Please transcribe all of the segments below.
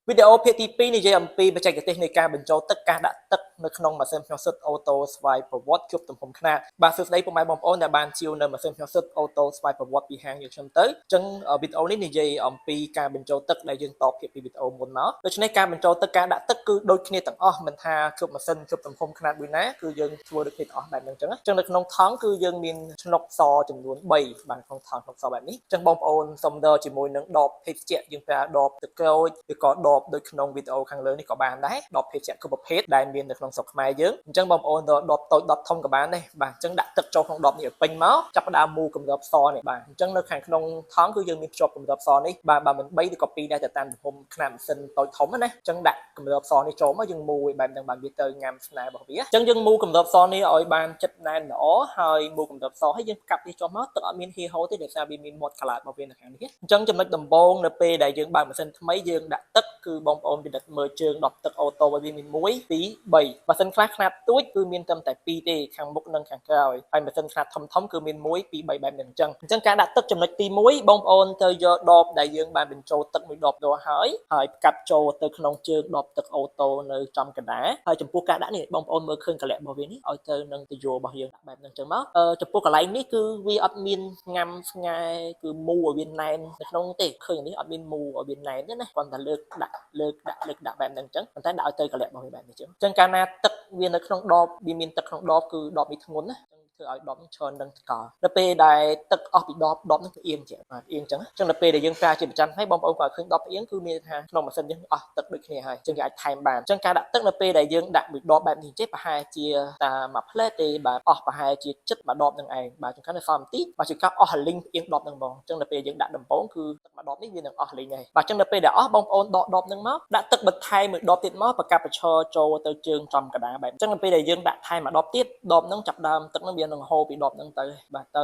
វីដេអូភាគទី2និយាយអំពីបច្ចេកទេសនៃការបញ្ចូលទឹកការដាក់ទឹកនៅក្នុងម៉ាស៊ីនភ្ញាក់សុទ្ធ auto ស្វ័យប្រវត្តិគ្រប់ទំហំខ្នាតបាទសួស្តីពុកម៉ែបងប្អូនដែលបានជាវនៅម៉ាស៊ីនភ្ញាក់សុទ្ធ auto ស្វ័យប្រវត្តិពីហាងយើងខ្ញុំទៅអញ្ចឹងវីដេអូនេះនិយាយអំពីការបញ្ចូលទឹកដែលយើងតបភាគពីវីដេអូមុនមកដូច្នេះការបញ្ចូលទឹកការដាក់ទឹកគឺដូចគ្នាទាំងអស់មិនថាគ្រប់ម៉ាស៊ីនគ្រប់ទំហំខ្នាតមួយណាគឺយើងធ្វើដូចគ្នាទាំងអស់បែបហ្នឹងអញ្ចឹងអញ្ចឹងនៅក្នុងថង់គឺយើងមានឆ្នុកសចំនួន3បាទក្នុងថង់ឆ្នុកសបែបនេះអញ្ចឹងបងប្អូនសុំដជាមួយនឹងដបភេសជ្ជៈយើងប្រើដបទឹកក្រូចឬក៏ដបដូចក្នុងវីដេអូខាងលើនេះក៏បានដែរដបភេសជ្ជៈគ្រប់ប្រភេទដែលមាននៅក្នុងស្រុកខ្មែរយើងអញ្ចឹងបងប្អូនដបតូចដបធំក៏បានដែរបាទអញ្ចឹងដាក់ទឹកចូលក្នុងដបនេះឲ្យពេញមកចាប់ផ្ដើមមូកម្របសនេះបាទអញ្ចឹងនៅខាងក្នុងថង់គឺយើងមានភ្ជាប់កម្របសនេះបាទបើមិន3ឬក៏2ដែរទៅតាមទំហំខ្នាតម៉ាស៊ីនតូចធំណាអញ្ចឹងដាក់កម្របសនេះចូលមកយើងមូឲ្យបែបហ្នឹងបានវាទៅញ៉ាំស្នេហ៍របស់វាអញ្ចឹងយើងមូកម្របសនេះឲ្យបានចិត្តណែនល្អហើយមូកម្របសហើយយើងកាប់នេះចុះមកទឹកអត់មានហៀហូរទេដោយសារវាមានមាត់កាឡាតរបស់វានៅខាងនេះអញ្ចឹងចំណុចដំបូងនៅពេលដែលយើងបើកម៉ាស៊ីនថ្មីយើងដាក់ទឹកគឺបងប្អូនពិនិត្យមើលជើងដបទឹក auto របស់វាមាន1 2 3ម៉ាស៊ីនខ្លះខ្នាតទូចគឺមានត្រឹមតែ2ទេខាងមុខនិងខាងក្រោយហើយម៉ាស៊ីនខ្នាតធំធំគឺមាន1 2 3បែបនេះអញ្ចឹងការដាក់ទឹកចំណុចទី1បងប្អូនត្រូវយកដបដែលយើងបានបញ្ចូលទឹកមួយដបទៅហើយហើយផ្កាប់ចូលទៅក្នុងជើងដបទឹក auto នៅចំកណ្ដាលហើយចំពោះការដាក់នេះបងប្អូនមើលឃើញកលៈរបស់វានេះឲ្យទៅនឹងតយោរបស់យើងដាក់បែបហ្នឹងអញ្ចឹងមកចំពោះកន្លែងនេះគឺវាអត់មានញ៉ាំស្ងែគឺមូឲ្យវាណែននៅក្នុងទេឃើញនេះអត់មានមូឲ្យវាណែនទេណាគ្រាន់តែលើកដាក់លើកដាក់លើកដាក់បែបហ្នឹងអញ្ចឹងប៉ុន្តែដាក់ឲ្យទៅកលៈរបស់វាបែបនេះអញ្ចឹងអញ្ចឹងកាលណាទឹកវានៅក្នុងដបវាមានទឹកក្នុងដបគឺដបនេះធ្ងន់ណាធ្វើឲ្យដបនឹងច្រើននឹងតកដល់ពេលដែលទឹកអស់ពីដបដបនឹងគឺអៀងជាបាទអៀងអញ្ចឹងអញ្ចឹងដល់ពេលដែលយើងប្រើជាប្រចាំថ្ងៃបងប្អូនក៏ឃើញដបអៀងគឺមានថាក្នុងម៉ាស៊ីនយើងអស់ទឹកដូចគ្នាហើយអញ្ចឹងគេអាចថែមបានអញ្ចឹងការដាក់ទឹកនៅពេលដែលយើងដាក់មួយដបបែបនេះចេះប្រហែលជាតាមួយផ្លែទេបាទអស់ប្រហែលជាចិត្តមួយដបនឹងឯងបាទជួនកាលនៅសល់បន្តិចបាទជួនកាលអស់លីងផ្អៀងដបនឹងហ្មងអញ្ចឹងដល់ពេលយើងដាក់ដំបងគឺទឹកមួយដបនេះវានឹងអស់លីងហើយបាទអញ្ចឹងដល់ពេលដែលអស់បងប្អូនដកដបនឹងមកដាក់ទឹកបន្ថែមមួយដបទៀតមកប្រកាប់ប្រឈរចូលទៅជើងចំកណ្ដាលបែបអញ្ចឹងដល់ពេលដែលយើងដាក់ថែមមួយដបទៀតដបនឹងចាប់ដើមទឹកនឹងវានឹងហូរពីដបនឹងទៅបាទទ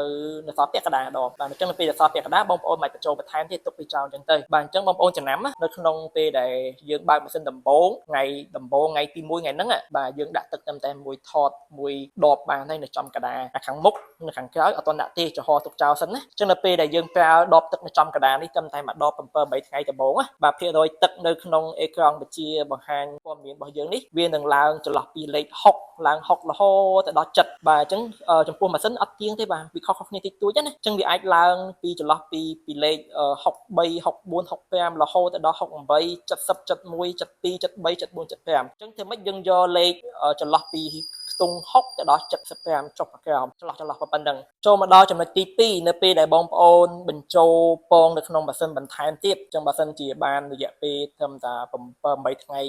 ៅនៅសល់ពាក់កណ្ដាលដបបាទអញ្ចឹងនៅពេលដែលសល់ពាក់កណ្ដាលបងប្អូនមិនបញ្ចូលបន្ថែមទៀតទុកពីចោលអញ្ចឹងទៅបាទអញ្ចឹងបងប្អូនចំណាំនៅក្នុងពេលដែលយើងបើកម៉ាស៊ីនដំបូងថ្ងៃដំបូងថ្ងៃទី1ថ្ងៃហ្នឹងបាទយើងដាក់ទឹកត្រឹមតែមួយថតមួយដបបានហើយនៅចំកណ្ដាលខាងមុខនៅខាងក្រោយអត់ទាន់ដាក់ទេចំហទុកចោលសិនណាអញ្ចឹងនៅពេលដែលយើងប្រើដបទឹកនៅចំកណ្ដាលនេះត្រឹមតែមួយដប7 8ថ្ងៃដំបូងបាទភាគរយទឹកនៅក្នុងអេក្រង់បញ្ជាបង្ហាញព័ត៌មានរបស់យើងនេះវានឹងឡើងចន្លោះពីលេខ6ឡើង6រហូតទៅដល់7បាទអញ្ចឹងចំពោះម៉ាស៊ីនអត់ទៀងទេបាទវាខុសៗគ្នាតិចតួចណាអញ្ចឹងវាអាចឡើងពីចន្លោះពីលេខ63 64 65រហូតទៅដល់68 70 71 72 73 74 75អញ្ចឹងធ្វើម៉េចយើងយកលេខចន្លោះពីខ្ទង់6ទៅដល់75ចុះក្រោមចន្លោះចន្លោះប៉ុណ្ណឹងចូលមកដល់ចំណុចទី2នៅពេលដែលបងប្អូនបញ្ចូលពងនៅក្នុងម៉ាស៊ីនបន្ថែមទៀតអញ្ចឹងបើសិនជាបានរយៈពេលត្រឹមតែ7 8ថ្ងៃ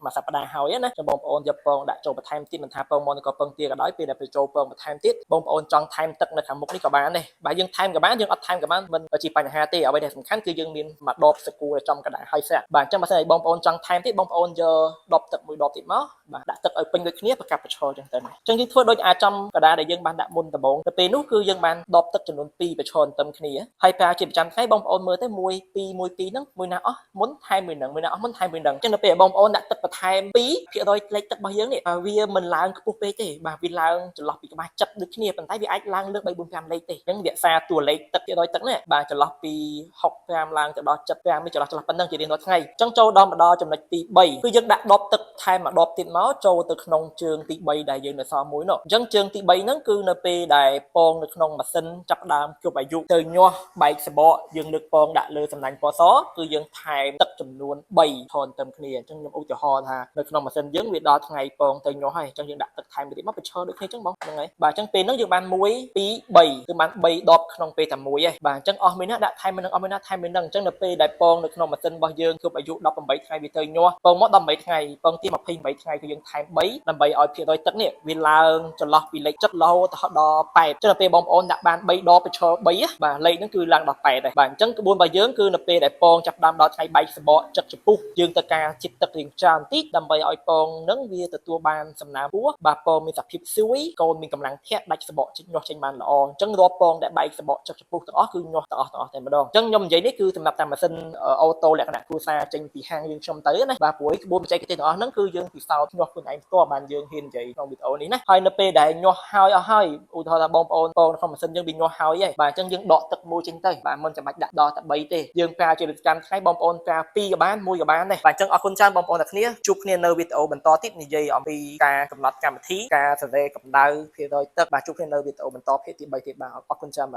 មួយសប្តាហ៍ហើយណាចឹងបងប្អូនយកពងដាក់ចូលបន្ថែមទៀតមិនថាពងមកក៏ពងទាក៏ដោយពេលដែលបញ្ចូលពងបន្ថែមទៀតបងប្អូនចង់ថែមទឹកនៅខាងមុខនេះក៏បានដែរបាទយើងថែមក៏បានយើងអត់ថែមក៏បានមិនជាបញ្ហាទេអ្វីដែលសំខាន់គឺយើងមានមួយដបសកួរចំកណ្ដាលហើយស្រាប់បាទអញ្ចឹងបើសិនជាបងប្អូនចង់ថែមទៀតបងប្អូនយកដបទឹកមួយដបទៀតមកបាទដាក់ទឹកឲ្យពេញដូចគ្នាប្រកាប់ប្រឈរអញ្ចឹងទៅអញ្ចឹងយើងធ្វើដូចអាចចំកណ្ដាលដែលយើងបានដាក់មុនដំបូងទៅពេលនោះគឺយើងបានដបទឹកចំនួន2ប្រឈរទន្ទឹមគ្នាហើយប្រើជាប្រចាំថ្ងៃបងប្អូនមើលទៅ1 2 1 2ហ្នឹងមួយណាអស់មុនថែមមួយហ្នឹងមួយណាអស់មុនថែមមួយហ្នឹងអញ្ចឹងដល់ពេលបងប្អូនដាក់ទឹកបន្ថែម2%លេខទឹករបស់យើងនេះវាមិនឡើងខ្ពស់ពេកទេបាទវាឡើងចន្លោះពីក្បាលចិត្តដូចគ្នាប៉ុន្តែវាអាចឡើងលើស3 4 5លេខទេអញ្ចឹងរក្សាតួលេខទឹកភាគរយទឹកនេះបាទចន្លោះពី65ឡើងទៅដល់75នេះចន្លោះចន្លោះប៉ុណ្ណឹងជារៀងរាល់ថ្ងៃអញ្ចឹងចូលដល់មកដល់ចំណុចទី3គឺយើងដាក់ដបទឹកថែមមួយដបទៀតមកចូលទៅក្នុងជើងទី3ដែលយើងនៅសល់មួយនោះអញ្ចឹងជើងទី3ហ្នឹងគឺនៅពេលដែលពងនៅក្នុងម៉ាស៊ីនចាប់ដើមគ្រប់អាយុទៅញាស់បែកសបកយើងលើកពងដាក់លើសំណាញ់ពណ៌សគឺយើងថែមទឹកចំនួន3ថនទៅគ្នាអញ្ចឹងខ្ញុំឧទាហរណ៍ថានៅក្នុងម៉ាស៊ីនយើងវាដល់ថ្ងៃពងទៅញាស់ហើយអញ្ចឹងយើងដាក់ទឹកថែមទៀតមកបញ្ឈរដូចគ្នាអញ្ចឹងបងហ្នឹងហើយបាទអញ្ចឹងពេលហ្នឹងយើងបាន1 2 3គឺបាន3ដបក្នុងពេលតែមួយឯងបាទអញ្ចឹងអស់មួយណាដាក់ថែមមួយនឹងអស់មួយណាថែមមួយនឹងអញ្ចឹងនៅពេលដែលពងនៅក្នុងម៉ាស៊ីនរបស់យើងគ្រប់អាយុ18ថ្ងៃវាទៅញាស់ពងមក18ថ្ងៃពងទី28ថ្ងៃគឺយើងថែម3ដើម្បីឲ្យភាគរយទឹកនេះវាឡើងចន្លោះពីលេខ7រហូតដល់8ចឹងដល់ពេលបងប្អូនដាក់បាន3ដបបញ្ឈរ3បាទលេខហ្នឹងគឺឡើងដល់8ដែរបាទអញ្ចឹងក្បួនរបស់យើងគឺនៅពេលដែលពងចាប់ដើមដល់ថ្ងៃបែកសបកចិត្តចំពុះយើងទៅការជីកទឹករៀងច្រើនតិចដើម្បីឲ្យពងហ្នឹងវាទទួលបានសំណើមពោះបាទពងមានសភាពស្រួយកូនមានកម្លាំងធាក់។ ក់ដាច់សបកចេញញាស់ចេញបានល្អអញ្ចឹងរាល់ពងដែលបែកសបកចឹកចំពុះទាំងអស់គឺញាស់ទាំងអស់ទាំងអស់តែម្ដងអញ្ចឹងខ្ញុំនិយាយនេះគឺសម្រាប់តែម៉ាស៊ីន auto លក្ខណៈគ្រួសារចេញពីហាងយើងខ្ញុំទៅណាបាទព្រោះក្បួនបច្ចេកទេសទាំងអស់ហ្នឹងគឺយើងពិសោធន៍ញាស់ខ្លួនឯងផ្ទាល់បានយើងហ៊ាននិយាយក្នុងវីដេអូនេះណាហើយនៅពេលដែលញាស់ហើយអស់ហើយឧទាហរណ៍ថាបងប្អូនពងក្នុងម៉ាស៊ីនយើងវាញាស់ហើយហើយបាទអញ្ចឹងយើងដកទឹកមួយចេញទៅបាទមិនចាំបាច់ដាក់ដល់តែ3ទេយើងប្រើជាប្រចាំថ្ងៃបងប្អូនប្រើ2ក៏បាន1ក៏បានដែរបាទអញ្ចឹងអរគុណច្រើនបងប្អូនទាំងគ្នាជួបគ្នានៅវីដេអូបន្តទៀតនិយាយអំពីការកំណត់កម្មវិធីការសេរីកម្ដៅភាគរយទឹកបាទជួបគ្នានៅវីដេអូបន្តភាគទី3ទៀតបាទអរគុណច្រើនបាទ។